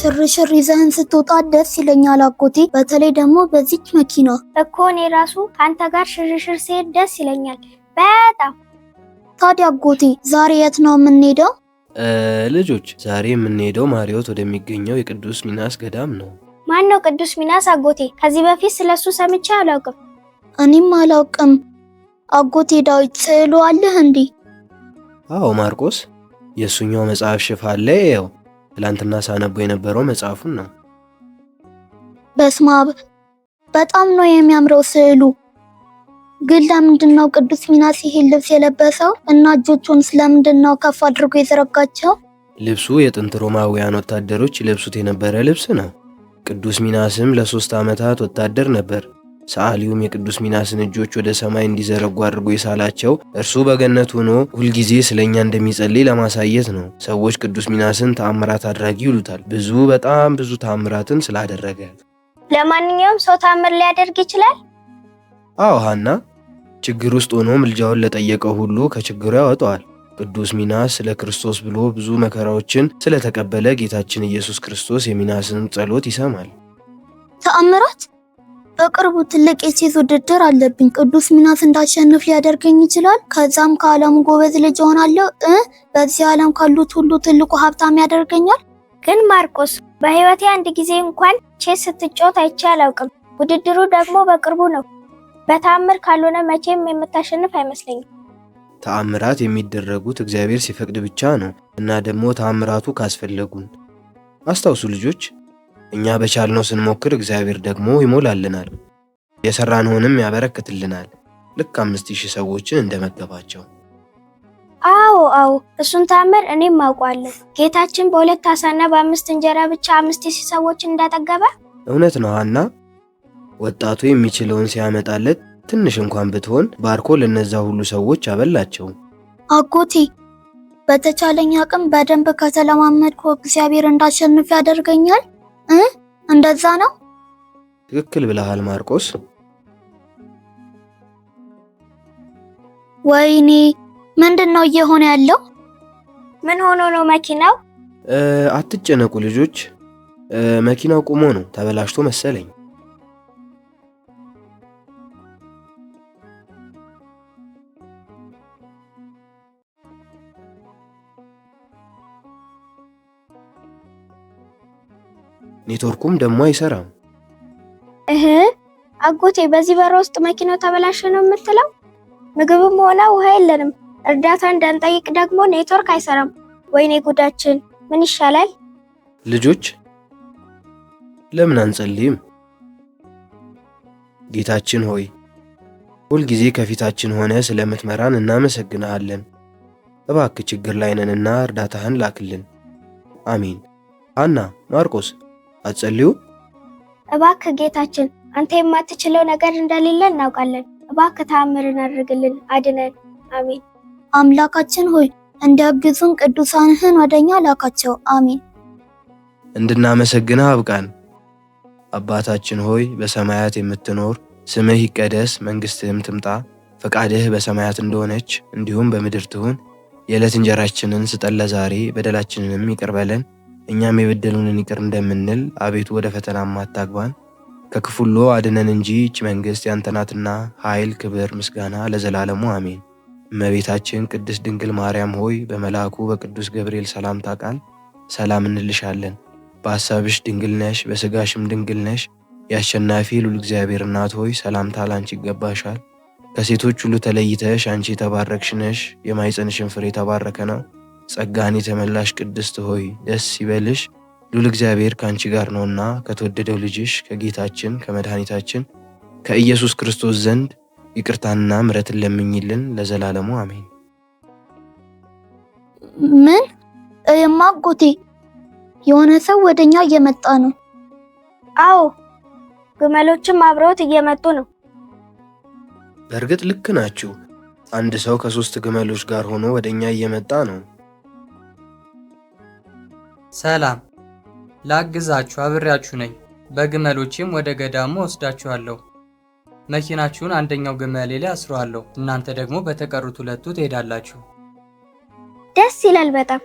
ሽርሽር ይዘህን ስትወጣ ደስ ይለኛል አጎቴ፣ በተለይ ደግሞ በዚች መኪና። እኮ እኔ ራሱ ከአንተ ጋር ሽርሽር ስሄድ ደስ ይለኛል በጣም። ታዲያ አጎቴ ዛሬ የት ነው የምንሄደው? ልጆች፣ ዛሬ የምንሄደው ማሪዎት ወደሚገኘው የቅዱስ ሚናስ ገዳም ነው። ማን ነው ቅዱስ ሚናስ አጎቴ? ከዚህ በፊት ስለሱ ሰምቼ አላውቅም። እኔም አላውቅም። አጎቴ ዳዊት ስዕሉ አለህ እንዴ? አዎ ማርቆስ፣ የእሱኛው መጽሐፍ ሽፋን ላይ ያው ትላንትና ሳነበው የነበረው መጽሐፉን ነው። በስመ አብ፣ በጣም ነው የሚያምረው ስዕሉ። ግን ለምንድን ነው ቅዱስ ሚናስ ይሄን ልብስ የለበሰው እና እጆቹን ስለምንድን ነው ከፍ አድርጎ የዘረጋቸው? ልብሱ የጥንት ሮማውያን ወታደሮች ይለብሱት የነበረ ልብስ ነው። ቅዱስ ሚናስም ለ3 ዓመታት ወታደር ነበር። ሰዓሊውም የቅዱስ ሚናስን እጆች ወደ ሰማይ እንዲዘረጉ አድርጎ የሳላቸው እርሱ በገነት ሆኖ ሁልጊዜ ስለኛ እንደሚጸልይ ለማሳየት ነው። ሰዎች ቅዱስ ሚናስን ተአምራት አድራጊ ይሉታል፣ ብዙ በጣም ብዙ ተአምራትን ስላደረገ። ለማንኛውም ሰው ተአምር ሊያደርግ ይችላል? አዎ ሐና፣ ችግር ውስጥ ሆኖ ምልጃውን ለጠየቀው ሁሉ ከችግሩ ያወጣዋል። ቅዱስ ሚናስ ስለ ክርስቶስ ብሎ ብዙ መከራዎችን ስለተቀበለ ጌታችን ኢየሱስ ክርስቶስ የሚናስን ጸሎት ይሰማል። ተአምራት? በቅርቡ ትልቅ የቼዝ ውድድር አለብኝ። ቅዱስ ሚናስ እንዳሸንፍ ሊያደርገኝ ይችላል። ከዛም ከዓለሙ ጎበዝ ልጅ እሆናለሁ። በዚህ ዓለም ካሉት ሁሉ ትልቁ ሀብታም ያደርገኛል። ግን ማርቆስ፣ በሕይወቴ አንድ ጊዜ እንኳን ቼዝ ስትጫወት አይቼ አላውቅም። ውድድሩ ደግሞ በቅርቡ ነው። በተአምር ካልሆነ መቼም የምታሸንፍ አይመስለኝም። ተአምራት የሚደረጉት እግዚአብሔር ሲፈቅድ ብቻ ነው እና ደግሞ ተአምራቱ ካስፈለጉን። አስታውሱ ልጆች፣ እኛ በቻልነው ስንሞክር እግዚአብሔር ደግሞ ይሞላልናል፣ የሰራነውንም ያበረክትልናል። ልክ 5000 ሰዎችን እንደመገባቸው። አዎ አዎ፣ እሱን ተአምር እኔም አውቀዋለሁ። ጌታችን በ2 ዓሣና በ5 እንጀራ ብቻ 5000 ሰዎችን እንዳጠገበ። እውነት ነው ሐና። ወጣቱ የሚችለውን ሲያመጣለት ትንሽ እንኳን ብትሆን ባርኮ ለነዛ ሁሉ ሰዎች አበላቸው። አጎቴ፣ በተቻለኝ አቅም በደንብ ከተለማመድኩ እግዚአብሔር እንዳሸንፍ ያደርገኛል። እንደዛ ነው? ትክክል ብለሃል ማርቆስ። ወይኔ፣ ምንድነው እየሆነ ያለው? ምን ሆኖ ነው መኪናው? አትጨነቁ ልጆች፣ መኪናው ቆሞ ነው፣ ተበላሽቶ መሰለኝ። ኔትወርኩም ደግሞ አይሰራም። እህ አጎቴ፣ በዚህ በር ውስጥ መኪናው ተበላሸ ነው የምትለው? ምግብም ሆነ ውሃ የለንም። እርዳታ እንዳንጠይቅ ደግሞ ኔትወርክ አይሰራም። ወይኔ ጉዳችን፣ ምን ይሻላል? ልጆች፣ ለምን አንጸልይም? ጌታችን ሆይ፣ ሁልጊዜ ከፊታችን ሆነ ስለምትመራን እናመሰግንሃለን። እባክህ ችግር ላይ ነንና እርዳታህን ላክልን። አሜን። ሐና፣ ማርቆስ አትጸልዩ? እባክህ ጌታችን፣ አንተ የማትችለው ነገር እንደሌለ እናውቃለን። እባክህ ተአምርን አድርግልን፣ አድነን። አሜን። አምላካችን ሆይ እንዲያግዙን ቅዱሳንህን ወደኛ ላካቸው። አሜን። እንድናመሰግንህ አብቃን። አባታችን ሆይ በሰማያት የምትኖር፣ ስምህ ይቀደስ፣ መንግስትህም ትምጣ፣ ፈቃድህ በሰማያት እንደሆነች እንዲሁም በምድር ትሁን። የዕለት እንጀራችንን ስጠን ለዛሬ፣ በደላችንንም ይቅር በለን እኛም የበደሉንን ይቅር እንደምንል፣ አቤቱ ወደ ፈተናም አታግባን፣ ከክፉ ሁሉ አድነን እንጂ ይህች መንግስት ያንተ ናትና፣ ኃይል፣ ክብር፣ ምስጋና ለዘላለሙ አሜን። እመቤታችን ቅድስት ድንግል ማርያም ሆይ በመልአኩ በቅዱስ ገብርኤል ሰላምታ ቃል ሰላም እንልሻለን። በሐሳብሽ ድንግል ነሽ፣ በሥጋሽም ድንግል ነሽ። የአሸናፊ ልዑል እግዚአብሔር እናት ሆይ ሰላምታ ላንቺ ይገባሻል። ከሴቶች ሁሉ ተለይተሽ አንቺ የተባረክሽ ነሽ፣ የማኅፀንሽም ፍሬ የተባረከ ነው። ጸጋን የተመላሽ ቅድስት ሆይ ደስ ይበልሽ፣ ልዑል እግዚአብሔር ከአንቺ ጋር ነውና ከተወደደው ልጅሽ ከጌታችን ከመድኃኒታችን ከኢየሱስ ክርስቶስ ዘንድ ይቅርታና ምሕረትን ለምኝልን ለዘላለሙ አሜን። ምን? እማጎቴ፣ የሆነ ሰው ወደኛ እየመጣ ነው። አዎ፣ ግመሎችም አብረውት እየመጡ ነው። በእርግጥ ልክ ናችሁ። አንድ ሰው ከ3 ግመሎች ጋር ሆኖ ወደኛ እየመጣ ነው። ሰላም፣ ላግዛችሁ አብሬያችሁ ነኝ። በግመሎቼም ወደ ገዳሙ ወስዳችኋለሁ። መኪናችሁን አንደኛው ግመሌ ላይ አስረዋለሁ፣ እናንተ ደግሞ በተቀሩት 2 ትሄዳላችሁ። ደስ ይላል። በጣም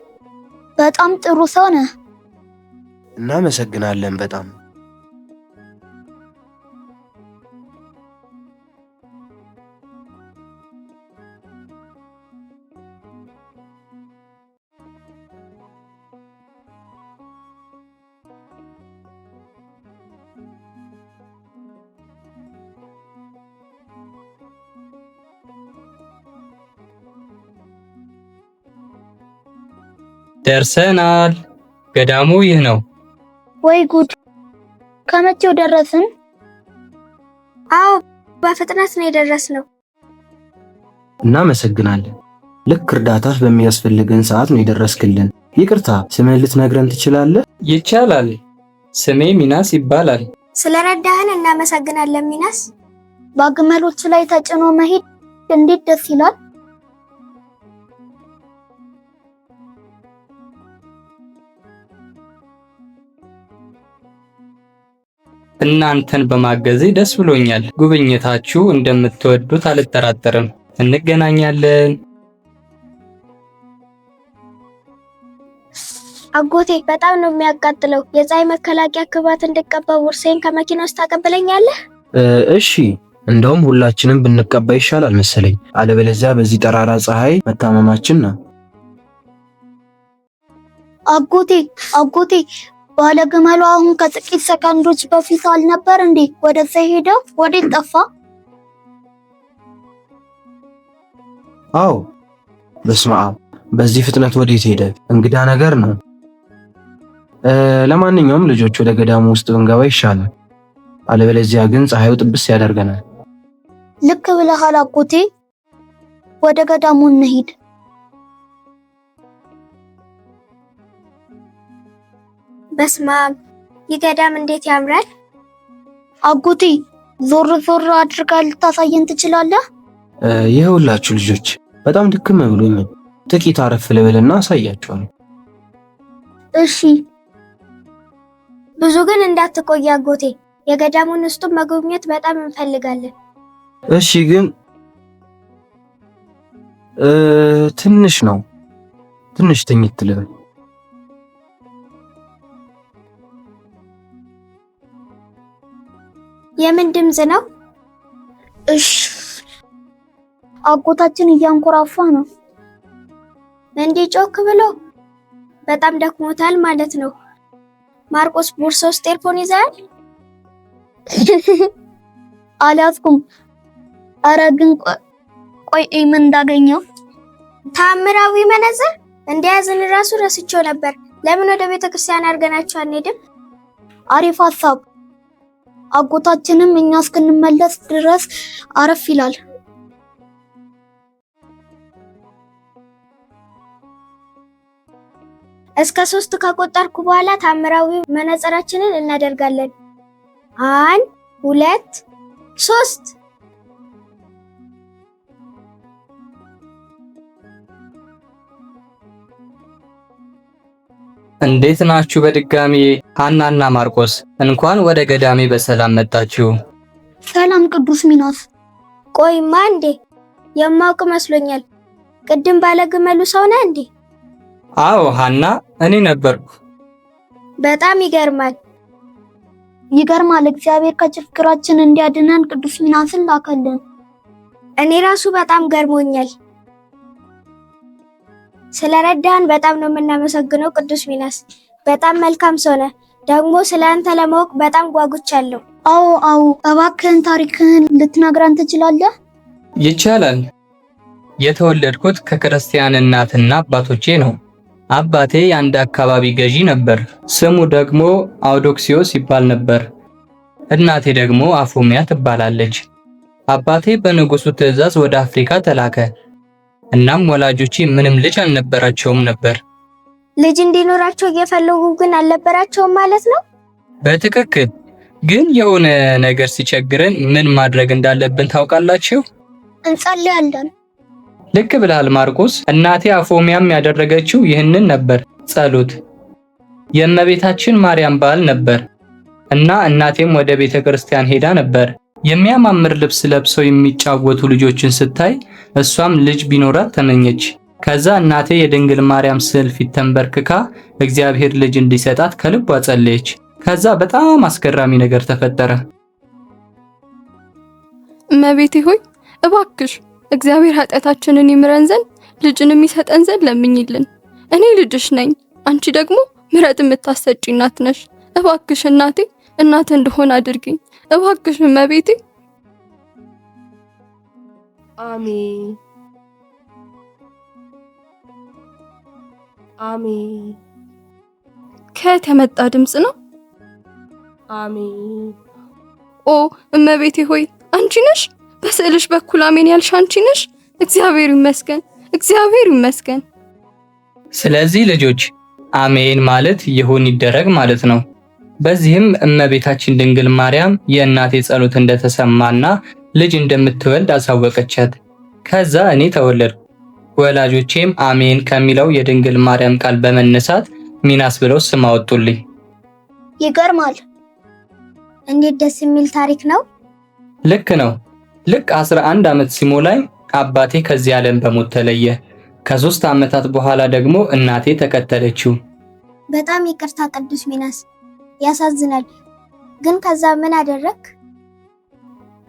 በጣም ጥሩ ሰው ነህ። እናመሰግናለን በጣም። ደርሰናል። ገዳሙ ይህ ነው። ወይ ጉድ! ከመቼው ደረስን? አዎ፣ በፍጥነት ነው የደረስነው። እናመሰግናለን። ልክ እርዳታህ በሚያስፈልገን ሰዓት ነው የደረስክልን። ይቅርታ፣ ስምህን ልትነግረን ትችላለህ? ይቻላል። ስሜ ሚናስ ይባላል። ስለረዳህን እናመሰግናለን ሚናስ። በግመሎች ላይ ተጭኖ መሄድ እንዴት ደስ ይላል! እናንተን በማገዜ ደስ ብሎኛል። ጉብኝታችሁ እንደምትወዱት አልጠራጠርም። እንገናኛለን። አጎቴ በጣም ነው የሚያቃጥለው። የፀሐይ መከላከያ ቅባት እንድቀባ ቦርሳዬን ከመኪና ውስጥ ታቀብለኛለህ? እሺ፣ እንደውም ሁላችንም ብንቀባ ይሻላል መሰለኝ። አለበለዚያ በዚህ ጠራራ ፀሐይ መታመማችን ነው። አጎቴ አጎቴ፣ ባለ ግመሉ አሁን ከጥቂት ሰከንዶች በፊት አልነበር እንዴ ወደዛ ሄደው? ወዴት ጠፋ? አዎ፣ በስመ አብ! በዚህ ፍጥነት ወዴት ሄደ? እንግዳ ነገር ነው። ለማንኛውም ልጆች ወደ ገዳሙ ውስጥ ብንገባ ይሻላል። አለበለዚያ ግን ፀሐዩ ጥብስ ያደርገናል። ልክ ብለሃል አጎቴ። ወደ ገዳሙ እንሂድ። በስማም ይህ ገዳም እንዴት ያምራል! አጎቴ ዞር ዞር አድርጋ ልታሳየን ትችላለህ? ይኸውላችሁ ልጆች በጣም ድክም ብሎኛል። ጥቂት አረፍ ልበልና አሳያችኋለሁ። እሺ። ብዙ ግን እንዳትቆይ አጎቴ፣ የገዳሙን ውስጡን መጎብኘት በጣም እንፈልጋለን። እሺ፣ ግን ትንሽ ነው፣ ትንሽ ተኝት ልበል። የምን ድምፅ ነው? እሺ፣ አጎታችን እያንኮራፋ ነው። እንዲህ ጮክ ብሎ በጣም ደክሞታል ማለት ነው። ማርቆስ ቦርሳ ውስጥ earphone ይዘሃል? አልያዝኩም። ኧረ ግን ቆይ ምን እንዳገኘው ታምራዊ መነጽር እንደያዝን ራሱ ረስቼው ነበር። ለምን ወደ ቤተ ክርስቲያን አድርገናቸው አንሄድም? አሪፍ ሀሳብ። አጎታችንም እኛ እስክንመለስ ድረስ አረፍ ይላል። እስከ 3 ከቆጠርኩ በኋላ ታምራዊ መነጽራችንን እናደርጋለን። 1 2 3። እንዴት ናችሁ? በድጋሚ ሐናና ማርቆስ እንኳን ወደ ገዳሜ በሰላም መጣችሁ። ሰላም ቅዱስ ሚናስ። ቆይማ እንዴ የማውቅ መስሎኛል። ቅድም ባለግመሉ ሰው ነህ እንዴ? አዎ ሐና፣ እኔ ነበርኩ። በጣም ይገርማል። ይገርማል። እግዚአብሔር ከችግራችን እንዲያድነን ቅዱስ ሚናስን ላከልን። እኔ ራሱ በጣም ገርሞኛል። ስለረዳን በጣም ነው የምናመሰግነው ቅዱስ ሚናስ። በጣም መልካም ሰው ነህ። ደግሞ ስለ አንተ ለማወቅ በጣም ጓጉቻለሁ። አዎ አዎ፣ እባክህን ታሪክህን ልትነግረን ትችላለህ? ይቻላል። የተወለድኩት ከክርስቲያን እናትና አባቶቼ ነው። አባቴ የአንድ አካባቢ ገዢ ነበር። ስሙ ደግሞ አውዶክሲዮስ ይባል ነበር። እናቴ ደግሞ አፎሚያ ትባላለች። አባቴ በንጉሱ ትዕዛዝ ወደ አፍሪካ ተላከ። እናም ወላጆቼ ምንም ልጅ አልነበራቸውም ነበር። ልጅ እንዲኖራቸው እየፈለጉ ግን አልነበራቸውም ማለት ነው? በትክክል። ግን የሆነ ነገር ሲቸግረን ምን ማድረግ እንዳለብን ታውቃላችሁ? እንጸልያለን። ልክ ብለሃል ማርቆስ። እናቴ አፎሚያም ያደረገችው ይህንን ነበር፣ ጸሎት። የእመቤታችን ማርያም በዓል ነበር እና እናቴም ወደ ቤተ ክርስቲያን ሄዳ ነበር። የሚያማምር ልብስ ለብሰው የሚጫወቱ ልጆችን ስታይ እሷም ልጅ ቢኖራት ተመኘች። ከዛ እናቴ የድንግል ማርያም ስዕል ፊት ተንበርክካ እግዚአብሔር ልጅ እንዲሰጣት ከልቧ ጸለየች። ከዛ በጣም አስገራሚ ነገር ተፈጠረ። እመቤቴ ሆይ እባክሽ እግዚአብሔር ኃጢአታችንን ይምረን ዘንድ ልጅንም ይሰጠን ዘንድ ለምኝልን። እኔ ልጅሽ ነኝ፣ አንቺ ደግሞ ምሕረት የምታሰጪ እናት ነሽ። እባክሽ እናቴ እናት እንደሆን አድርጊኝ። እባክሽ እመቤቴ። አሜን አሜን። ከየት የመጣ ድምፅ ነው? አሜን። ኦ እመቤቴ ሆይ አንቺ ነሽ? በስዕልሽ በኩል አሜን ያልሽ አንቺ ነሽ? እግዚአብሔር ይመስገን፣ እግዚአብሔር ይመስገን። ስለዚህ ልጆች አሜን ማለት ይሁን ይደረግ ማለት ነው። በዚህም እመቤታችን ድንግል ማርያም የእናቴ ጸሎት እንደተሰማና ልጅ እንደምትወልድ አሳወቀቻት። ከዛ እኔ ተወለድኩ። ወላጆቼም አሜን ከሚለው የድንግል ማርያም ቃል በመነሳት ሚናስ ብለው ስም አወጡልኝ። ይገርማል። እንዴት ደስ የሚል ታሪክ ነው! ልክ ነው። ልክ 11 ዓመት ሲሞላኝ አባቴ ከዚህ ዓለም በሞት ተለየ። ከ3 ዓመታት በኋላ ደግሞ እናቴ ተከተለችው። በጣም ይቅርታ ቅዱስ ሚናስ፣ ያሳዝናል። ግን ከዛ ምን አደረክ?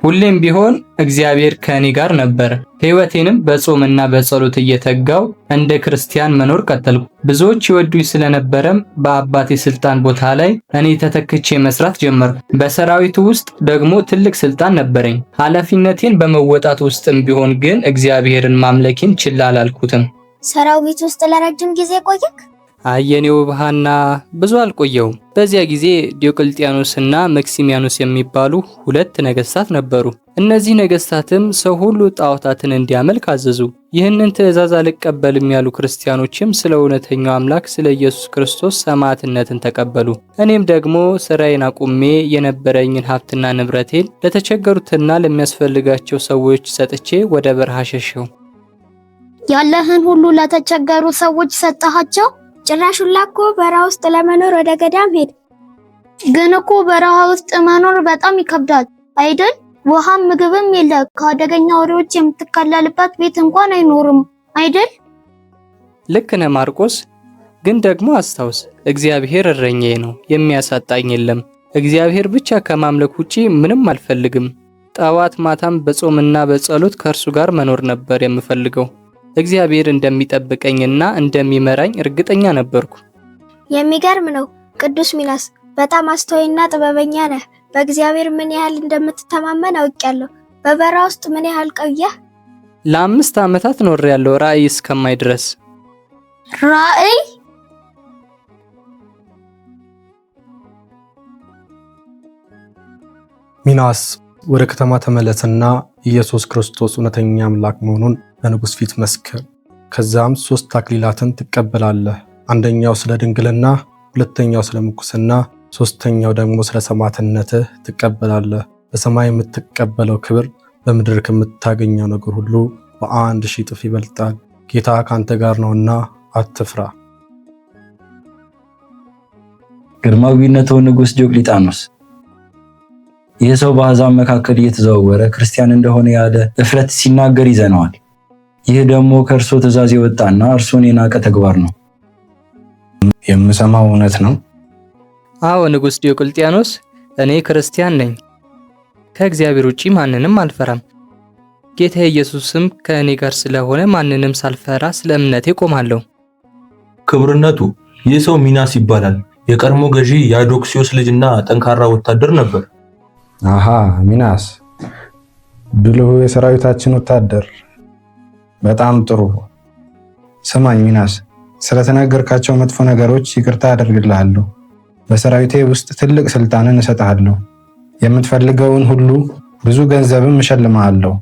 ሁሌም ቢሆን እግዚአብሔር ከእኔ ጋር ነበር። ሕይወቴንም በጾምና በጸሎት እየተጋው እንደ ክርስቲያን መኖር ቀጠልኩ። ብዙዎች ይወዱኝ ስለነበረም በአባቴ ስልጣን ቦታ ላይ እኔ ተተክቼ መስራት ጀመርኩ። በሰራዊቱ ውስጥ ደግሞ ትልቅ ስልጣን ነበረኝ። ኃላፊነቴን በመወጣት ውስጥም ቢሆን ግን እግዚአብሔርን ማምለኬን ችላ አላልኩትም። ሰራዊት ውስጥ ለረጅም ጊዜ ቆየክ? አይ የኔ ውብ ሐና፣ ብዙ አልቆየሁም። በዚያ ጊዜ ዲዮቅልጥያኖስና መክሲሚያኖስ የሚባሉ ሁለት ነገስታት ነበሩ። እነዚህ ነገስታትም ሰው ሁሉ ጣዖታትን እንዲያመልክ አዘዙ። ይህንን ትእዛዝ አልቀበልም ያሉ ክርስቲያኖችም ስለ እውነተኛው አምላክ ስለ ኢየሱስ ክርስቶስ ሰማዕትነትን ተቀበሉ። እኔም ደግሞ ስራዬን አቁሜ የነበረኝን ሀብትና ንብረቴን ለተቸገሩትና ለሚያስፈልጋቸው ሰዎች ሰጥቼ ወደ በረሃ ሸሸሁ። ያለህን ሁሉ ለተቸገሩ ሰዎች ሰጠሃቸው? ጭራሽ ሁላ እኮ በረሃ ውስጥ ለመኖር ወደ ገዳም ሄድ። ግን እኮ በረሃ ውስጥ መኖር በጣም ይከብዳል አይደል? ውሃም ምግብም የለ። ከአደገኛ አውሬዎች የምትከለልበት ቤት እንኳን አይኖርም አይደል? ልክ ነህ ማርቆስ። ግን ደግሞ አስታውስ፣ እግዚአብሔር እረኛዬ ነው፣ የሚያሳጣኝ የለም። እግዚአብሔር ብቻ ከማምለክ ውጪ ምንም አልፈልግም። ጠዋት ማታም በጾምና በጸሎት ከእርሱ ጋር መኖር ነበር የምፈልገው። እግዚአብሔር እንደሚጠብቀኝና እንደሚመራኝ እርግጠኛ ነበርኩ። የሚገርም ነው ቅዱስ ሚናስ፣ በጣም አስተዋይና ጥበበኛ ነህ። በእግዚአብሔር ምን ያህል እንደምትተማመን አውቄያለሁ። በበረሃ ውስጥ ምን ያህል ቆየህ? ለ5 ዓመታት ኖሬያለሁ፣ ራእይ እስከማይ ድረስ። ራእይ? ሚናስ፣ ወደ ከተማ ተመለስና ኢየሱስ ክርስቶስ እውነተኛ አምላክ መሆኑን በንጉሥ ፊት መስክር። ከዛም ሶስት አክሊላትን ትቀበላለህ። አንደኛው ስለ ድንግልና፣ ሁለተኛው ስለ ምንኩስና፣ ሶስተኛው ደግሞ ስለ ሰማዕትነትህ ትቀበላለህ። በሰማይ የምትቀበለው ክብር በምድር ከምታገኘው ነገር ሁሉ በ1000 እጥፍ ይበልጣል። ጌታ ካንተ ጋር ነውና አትፍራ። ግርማዊነትዎ ንጉሥ ዲዮቅሊጣኖስ፣ ይህ ሰው በአሕዛብ መካከል እየተዘዋወረ ክርስቲያን እንደሆነ ያለ እፍረት ሲናገር ይዘነዋል። ይህ ደግሞ ከእርሶ ትእዛዝ የወጣና እርሶን የናቀ ተግባር ነው። የምሰማው እውነት ነው? አዎ ንጉሥ ዲዮቅልጥያኖስ፣ እኔ ክርስቲያን ነኝ። ከእግዚአብሔር ውጪ ማንንም አልፈራም። ጌታ ኢየሱስም ከእኔ ጋር ስለሆነ ማንንም ሳልፈራ ስለ እምነቴ ቆማለሁ። ክቡርነትዎ፣ ይህ ሰው ሚናስ ይባላል። የቀድሞ ገዢ የአዶክሲዮስ ልጅና ጠንካራ ወታደር ነበር። አሃ፣ ሚናስ፣ ብልሁ የሰራዊታችን ወታደር። በጣም ጥሩ። ስማኝ ሚናስ፣ ስለተናገርካቸው መጥፎ ነገሮች ይቅርታ አደርግልሃለሁ። በሰራዊቴ ውስጥ ትልቅ ስልጣንን እሰጥሃለሁ። የምትፈልገውን ሁሉ፣ ብዙ ገንዘብም እሸልምሃለሁ።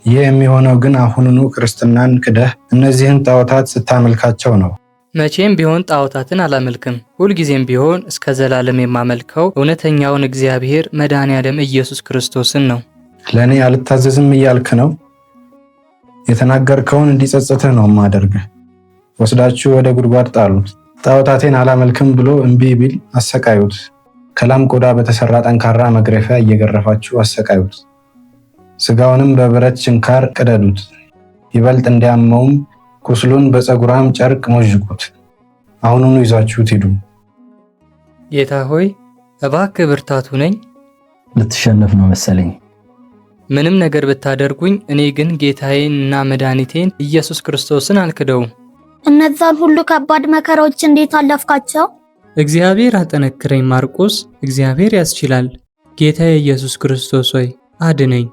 ይህ የሚሆነው ግን አሁኑኑ ክርስትናን ክደህ እነዚህን ጣዖታት ስታመልካቸው ነው። መቼም ቢሆን ጣዖታትን አላመልክም። ሁልጊዜም ቢሆን እስከ ዘላለም የማመልከው እውነተኛውን እግዚአብሔር መድኃኔ ዓለም ኢየሱስ ክርስቶስን ነው። ለእኔ አልታዘዝም እያልክ ነው? የተናገርከውን እንዲጸጽትህ ነው የማደርግህ። ወስዳችሁ ወደ ጉድጓድ ጣሉት። ጣዖታቴን አላመልክም ብሎ እምቢ ቢል አሰቃዩት። ከላም ቆዳ በተሰራ ጠንካራ መግረፊያ እየገረፋችሁ አሰቃዩት። ስጋውንም በብረት ችንካር ቅደዱት። ይበልጥ እንዲያመውም ቁስሉን በፀጉራም ጨርቅ ሞዥቁት። አሁኑኑ ይዛችሁት ሂዱ። ጌታ ሆይ እባክህ ብርታቱ ነኝ። ልትሸነፍ ነው መሰለኝ። ምንም ነገር ብታደርጉኝ እኔ ግን ጌታዬን እና መድኃኒቴን ኢየሱስ ክርስቶስን አልክደውም። እነዛን ሁሉ ከባድ መከራዎች እንዴት አለፍካቸው? እግዚአብሔር አጠነክረኝ ማርቆስ፣ እግዚአብሔር ያስችላል። ጌታዬ ኢየሱስ ክርስቶስ ሆይ አድነኝ።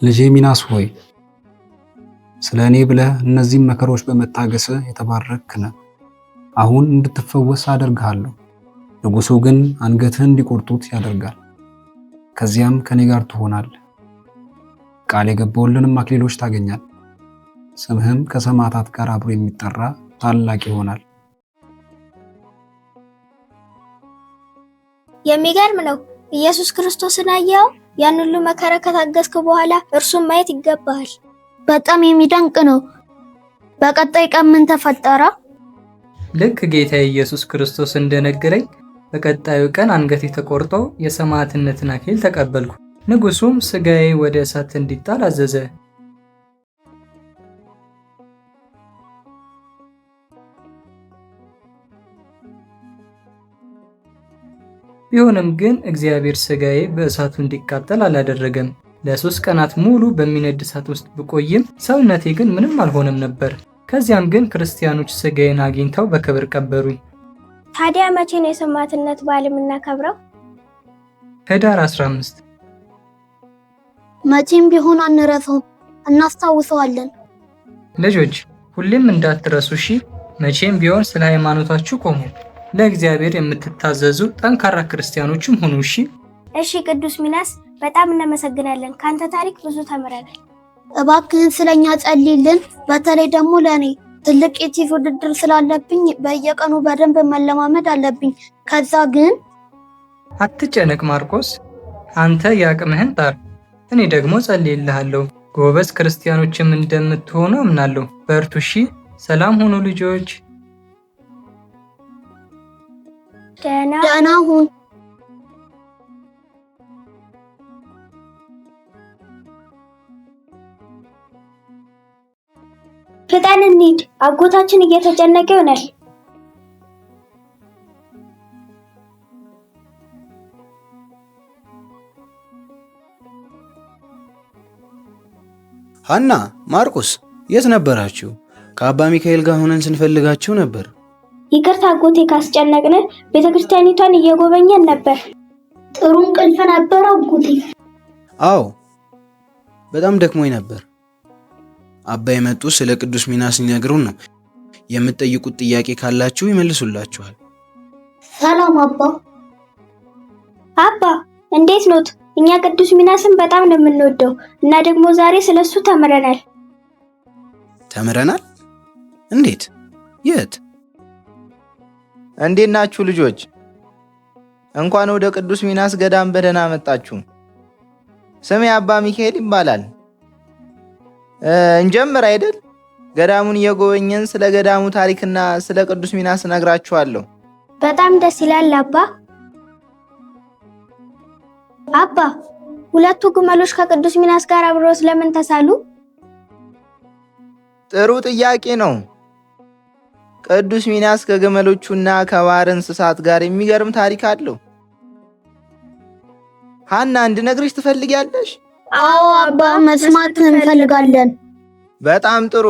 ልጄ ሚናስ ሆይ ስለ እኔ ብለህ እነዚህን መከራዎች በመታገስህ የተባረክ ነህ። አሁን እንድትፈወስ አደርግሃለሁ። ንጉሡ ግን አንገትህን እንዲቆርጡት ያደርጋል። ከዚያም ከኔ ጋር ትሆናለህ። ቃል የገባሁልንም አክሊሎች ታገኛለህ። ስምህም ከሰማዕታት ጋር አብሮ የሚጠራ ታላቅ ይሆናል። የሚገርም ነው። ኢየሱስ ክርስቶስን አየኸው? ያን ሁሉ መከራ ከታገስክ በኋላ እርሱን ማየት ይገባሃል። በጣም የሚደንቅ ነው። በቀጣይ ቀን ምን ተፈጠረ? ልክ ጌታ ኢየሱስ ክርስቶስ እንደነገረኝ በቀጣዩ ቀን አንገቴ ተቆርጦ የሰማዕትነትን አክሊል ተቀበልኩ። ንጉሡም ሥጋዬ ወደ እሳት እንዲጣል አዘዘ። ቢሆንም ግን እግዚአብሔር ሥጋዬ በእሳቱ እንዲቃጠል አላደረገም። ለ3 ቀናት ሙሉ በሚነድ እሳት ውስጥ ብቆይም ሰውነቴ ግን ምንም አልሆነም ነበር። ከዚያም ግን ክርስቲያኖች ሥጋዬን አግኝተው በክብር ቀበሩኝ። ታዲያ መቼ ነው የሰማዕትነት በዓል የምናከብረው? ህዳር 15። መቼም ቢሆን አንረሳውም፣ እናስታውሰዋለን። ልጆች ሁሌም እንዳትረሱ እሺ። መቼም ቢሆን ስለ ሃይማኖታችሁ ቆሙ። ለእግዚአብሔር የምትታዘዙ ጠንካራ ክርስቲያኖችም ሁኑ እሺ። እሺ ቅዱስ ሚናስ በጣም እናመሰግናለን። ካንተ ታሪክ ብዙ ተምረናል። እባክህን ስለኛ ጸልይልን፣ በተለይ ደግሞ ለእኔ ትልቅ የቼዝ ውድድር ስላለብኝ በየቀኑ በደንብ መለማመድ አለብኝ። ከዛ ግን አትጨነቅ ማርቆስ፣ አንተ የአቅምህን ጣር፣ እኔ ደግሞ ጸልይልሃለሁ። ጎበዝ ክርስቲያኖችም እንደምትሆኑ አምናለሁ። በርቱ እሺ። ሰላም ሁኑ ልጆች። ደህና ሁን። ፍጠን እንሂድ፣ አጎታችን እየተጨነቀ ይሆናል። ሐና፣ ማርቆስ የት ነበራችሁ? ከአባ ሚካኤል ጋር ሆነን ስንፈልጋችሁ ነበር። ይቅርታ አጎቴ ካስጨነቅን፣ ቤተክርስቲያኒቷን እየጎበኘን ነበር። ጥሩ እንቅልፍ ነበር አጎቴ? አዎ፣ በጣም ደክሞኝ ነበር። አባ የመጡ ስለ ቅዱስ ሚናስ ሊነግሩን ነው። የምትጠይቁት ጥያቄ ካላችሁ ይመልሱላችኋል። ሰላም አባ። አባ እንዴት ኖት? እኛ ቅዱስ ሚናስን በጣም ነው የምንወደው እና ደግሞ ዛሬ ስለሱ ተምረናል። ተምረናል? እንዴት? የት? እንዴት ናችሁ ልጆች? እንኳን ወደ ቅዱስ ሚናስ ገዳም በደህና መጣችሁ። ስሜ አባ ሚካኤል ይባላል። እንጀምር አይደል? ገዳሙን እየጎበኘን ስለ ገዳሙ ታሪክና ስለ ቅዱስ ሚናስ እነግራችኋለሁ። በጣም ደስ ይላል አባ። አባ ሁለቱ ግመሎች ከቅዱስ ሚናስ ጋር አብረው ስለምን ተሳሉ? ጥሩ ጥያቄ ነው። ቅዱስ ሚናስ ከግመሎቹና ከባህር እንስሳት ጋር የሚገርም ታሪክ አለው። ሐና እንድነግርሽ ትፈልጊያለሽ? አዎ አባ፣ መስማት እንፈልጋለን። በጣም ጥሩ።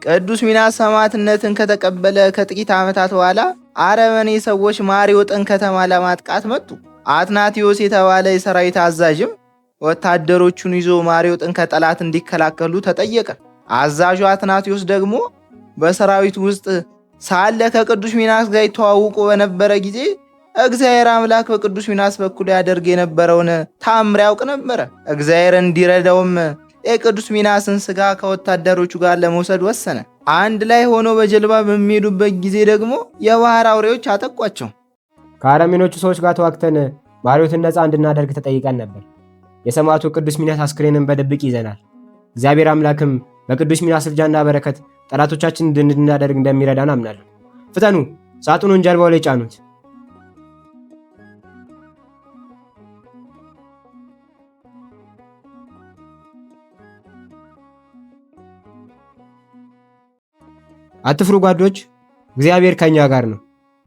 ቅዱስ ሚናስ ሰማዕትነትን ከተቀበለ ከጥቂት ዓመታት በኋላ አረመኔ ሰዎች ማሪዎጥን ከተማ ለማጥቃት መጡ። አትናቴዎስ የተባለ የሰራዊት አዛዥም ወታደሮቹን ይዞ ማሪዎጥን ከጠላት እንዲከላከሉ ተጠየቀ። አዛዡ አትናቴዎስ ደግሞ በሰራዊት ውስጥ ሳለ ከቅዱስ ሚናስ ጋር ይተዋውቁ በነበረ ጊዜ እግዚአብሔር አምላክ በቅዱስ ሚናስ በኩል ያደርግ የነበረውን ታምር ያውቅ ነበረ። እግዚአብሔር እንዲረዳውም የቅዱስ ሚናስን ስጋ ከወታደሮቹ ጋር ለመውሰድ ወሰነ። አንድ ላይ ሆኖ በጀልባ በሚሄዱበት ጊዜ ደግሞ የባህር አውሬዎች አጠቋቸው። ከአረመኔዎቹ ሰዎች ጋር ተዋግተን ማሪዎትን ነፃ እንድናደርግ ተጠይቀን ነበር። የሰማዕቱ ቅዱስ ሚናስ አስክሬንን በድብቅ ይዘናል። እግዚአብሔር አምላክም በቅዱስ ሚናስ እርጃና በረከት ጠላቶቻችን እንድናደርግ እንደሚረዳን አምናለሁ። ፍጠኑ፣ ሳጥኑን ጀልባው ላይ ጫኑት። አትፍሩ ጓዶች፣ እግዚአብሔር ከኛ ጋር ነው።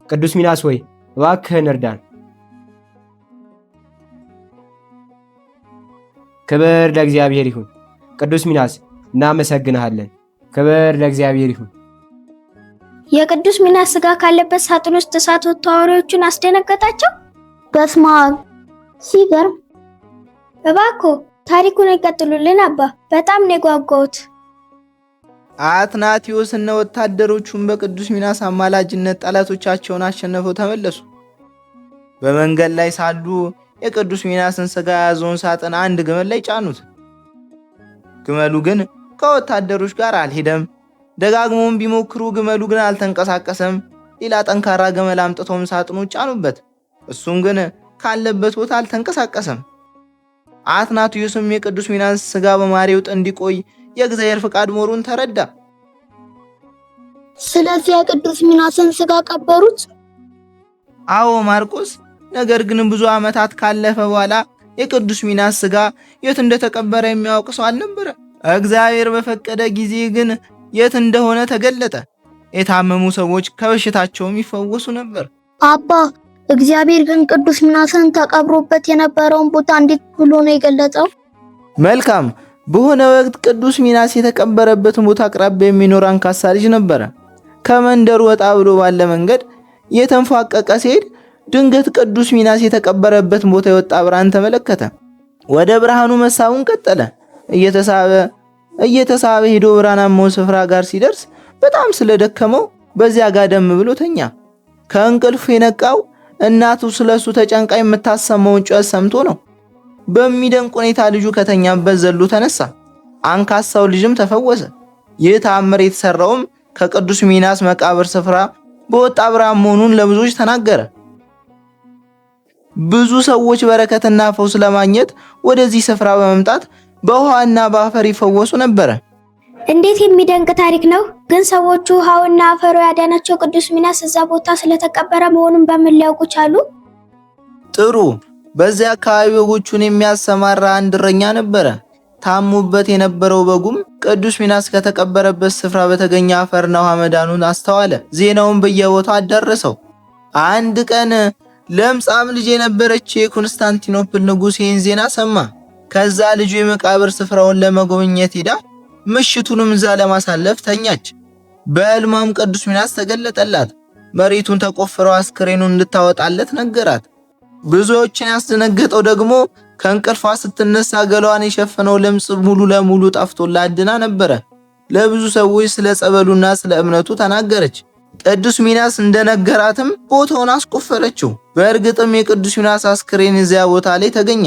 ቅዱስ ሚናስ ሆይ እባክህን እርዳን። ክብር ለእግዚአብሔር ይሁን። ቅዱስ ሚናስ እናመሰግንሃለን። ክብር ለእግዚአብሔር ይሁን። የቅዱስ ሚናስ ስጋ ካለበት ሳጥን ውስጥ እሳት ወጥቶ አውሬዎቹን አስደነገጣቸው። በስመ አብ ሲገርም! እባክዎ ታሪኩን ይቀጥሉልን አባ፣ በጣም ነው የጓጓሁት። አትናቴዎስ እና ወታደሮቹን በቅዱስ ሚናስ አማላጅነት ጠላቶቻቸውን አሸንፈው ተመለሱ። በመንገድ ላይ ሳሉ የቅዱስ ሚናስን ስጋ የያዘውን ሳጥን አንድ ግመል ላይ ጫኑት። ግመሉ ግን ከወታደሮች ጋር አልሄደም። ደጋግሞም ቢሞክሩ ግመሉ ግን አልተንቀሳቀሰም። ሌላ ጠንካራ ግመል አምጥተውም ሳጥኑ ጫኑበት። እሱም ግን ካለበት ቦታ አልተንቀሳቀሰም። አትናቴዎስም የቅዱስ ሚናስ ስጋ በማሪውጥ እንዲቆይ የእግዚአብሔር ፍቃድ መሆኑን ተረዳ። ስለዚህ የቅዱስ ሚናስን ስጋ ቀበሩት። አዎ ማርቆስ። ነገር ግን ብዙ ዓመታት ካለፈ በኋላ የቅዱስ ሚናስ ስጋ የት እንደተቀበረ የሚያውቅ ሰው አልነበረ። እግዚአብሔር በፈቀደ ጊዜ ግን የት እንደሆነ ተገለጠ። የታመሙ ሰዎች ከበሽታቸውም ይፈወሱ ነበር። አባ፣ እግዚአብሔር ግን ቅዱስ ሚናስን ተቀብሮበት የነበረውን ቦታ እንዴት ብሎ ነው የገለጸው? መልካም። በሆነ ወቅት ቅዱስ ሚናስ የተቀበረበትን ቦታ አቅራቢያ የሚኖር አንካሳ ልጅ ነበረ። ከመንደሩ ወጣ ብሎ ባለ መንገድ እየተንፏቀቀ ሲሄድ ድንገት ቅዱስ ሚናስ የተቀበረበትን ቦታ የወጣ ብርሃን ተመለከተ። ወደ ብርሃኑ መሳቡን ቀጠለ። እየተሳበ እየተሳበ ሄዶ ብርሃናማው ስፍራ ጋር ሲደርስ በጣም ስለደከመው በዚያ ጋደም ብሎ ተኛ። ከእንቅልፉ የነቃው እናቱ ስለሱ ተጨንቃ የምታሰማውን ጩኸት ሰምቶ ነው። በሚደንቅ ሁኔታ ልጁ ከተኛበት ዘሎ ተነሳ። አንካሳው ልጅም ተፈወሰ። ይህ ተአምር የተሰራውም ከቅዱስ ሚናስ መቃብር ስፍራ በወጣ ብርሃን መሆኑን ለብዙዎች ተናገረ። ብዙ ሰዎች በረከትና ፈውስ ለማግኘት ወደዚህ ስፍራ በመምጣት በውሃና በአፈር ይፈወሱ ነበረ። እንዴት የሚደንቅ ታሪክ ነው! ግን ሰዎቹ ውሃውና አፈሩ ያዳናቸው ቅዱስ ሚናስ እዛ ቦታ ስለተቀበረ መሆኑን በምን ሊያውቁ ቻሉ? ጥሩ። በዚያ አካባቢ በጎቹን የሚያሰማራ አንድ እረኛ ነበረ። ታሙበት የነበረው በጉም ቅዱስ ሚናስ ከተቀበረበት ስፍራ በተገኘ አፈርና ውሃ መዳኑን አስተዋለ። ዜናውን በየቦታው አዳረሰው። አንድ ቀን ለምጻም ልጅ የነበረች የኮንስታንቲኖፕል ንጉሥ ይህን ዜና ሰማ። ከዛ ልጁ የመቃብር ስፍራውን ለመጎብኘት ሄዳ ምሽቱንም እዛ ለማሳለፍ ተኛች። በሕልሟም ቅዱስ ሚናስ ተገለጠላት። መሬቱን ተቆፍረው አስክሬኑን እንድታወጣለት ነገራት። ብዙዎችን ያስደነገጠው ደግሞ ከእንቅልፏ ስትነሳ ገላዋን የሸፈነው ለምጽ ሙሉ ለሙሉ ጠፍቶላት ድና ነበረ። ለብዙ ሰዎች ስለ ጸበሉና ስለ እምነቱ ተናገረች። ቅዱስ ሚናስ እንደነገራትም ቦታውን አስቆፈረችው። በእርግጥም የቅዱስ ሚናስ አስክሬን እዚያ ቦታ ላይ ተገኘ።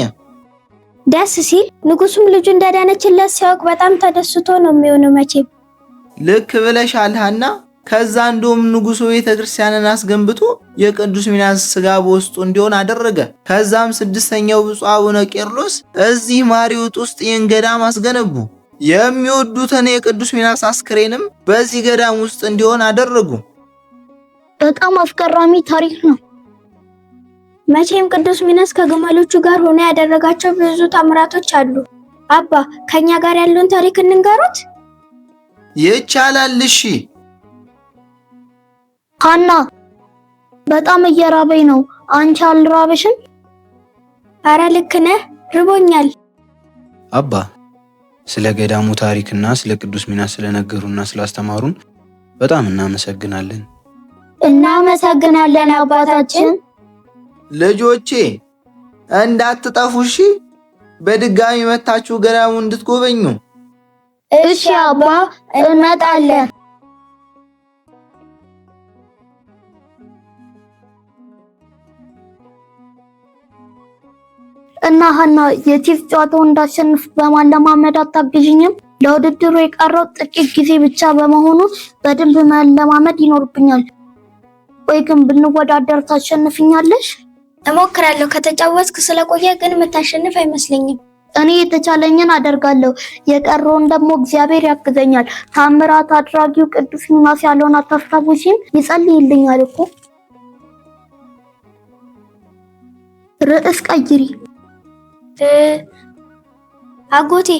ደስ ሲል! ንጉሱም ልጁ እንዳዳነችለት ሲያውቅ በጣም ተደስቶ ነው የሚሆነው መቼም። ልክ ብለሻል ሐና። ከዛ እንደውም ንጉሱ ቤተ ክርስቲያንን አስገንብቶ የቅዱስ ሚናስ ስጋ በውስጡ እንዲሆን አደረገ። ከዛም ስድስተኛው ብፁዕ አቡነ ቄርሎስ እዚህ ማሪውጥ ውስጥ ይህን ገዳም አስገነቡ። የሚወዱትን የቅዱስ ሚናስ አስክሬንም በዚህ ገዳም ውስጥ እንዲሆን አደረጉ። በጣም አስገራሚ ታሪክ ነው። መቼም ቅዱስ ሚናስ ከግመሎቹ ጋር ሆኖ ያደረጋቸው ብዙ ታምራቶች አሉ። አባ፣ ከኛ ጋር ያለውን ታሪክ እንንገሩት። ይቻላል። እሺ ሀና፣ በጣም እየራበኝ ነው። አንቺ አልራበሽም? አረ ልክ ነህ፣ ርቦኛል። አባ፣ ስለ ገዳሙ ታሪክና ስለ ቅዱስ ሚናስ ስለነገሩና ስላስተማሩን በጣም እናመሰግናለን። እናመሰግናለን አባታችን። ልጆቼ እንዳትጠፉ እሺ። በድጋሚ መታችሁ ገዳሙ እንድትጎበኙ። እሺ አባ፣ እንመጣለን። እና ሀና፣ የቼዝ ጨዋታውን እንዳሸንፍ በማለማመድ አታግዥኝም? ለውድድሩ የቀረው ጥቂት ጊዜ ብቻ በመሆኑ በደንብ መለማመድ ይኖርብኛል። ቆይ ግን ብንወዳደር ታሸንፍኛለሽ? እሞክራለሁ። ከተጫወትክ ስለቆየ ግን የምታሸንፍ አይመስለኝም። እኔ የተቻለኝን አደርጋለሁ። የቀረውን ደግሞ እግዚአብሔር ያግዘኛል። ታምራት አድራጊው ቅዱስ ሚናስ ያለውን አታስታውሺም? ይጸልይልኛል እኮ። ርዕስ ቀይሪ። አጎቴ፣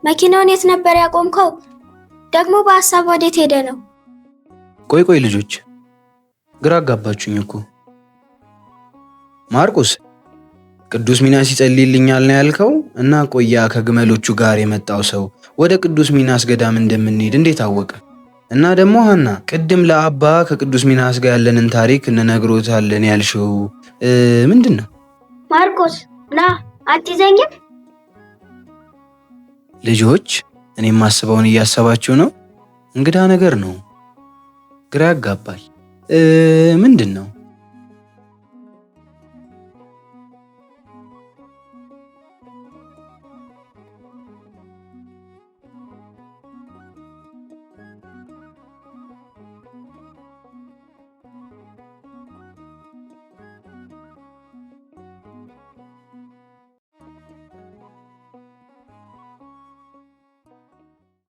መኪናውን የት ነበር ያቆምከው? ደግሞ በሀሳብ ወዴት ሄደ ነው? ቆይ ቆይ ልጆች ግራ አጋባችሁኝ እኮ። ማርቆስ ቅዱስ ሚናስ ይጸልይልኛል ነው ያልከው? እና ቆያ ከግመሎቹ ጋር የመጣው ሰው ወደ ቅዱስ ሚናስ ገዳም እንደምንሄድ እንዴት አወቀ? እና ደግሞ ሀና ቅድም ለአባ ከቅዱስ ሚናስ ጋር ያለንን ታሪክ እንነግሮታለን ያልሽው ምንድን ነው? ማርቆስ ና፣ አትይዘኝም? ልጆች እኔ የማስበውን እያሰባችሁ ነው? እንግዳ ነገር ነው፣ ግራ ያጋባል። ምንድን ነው?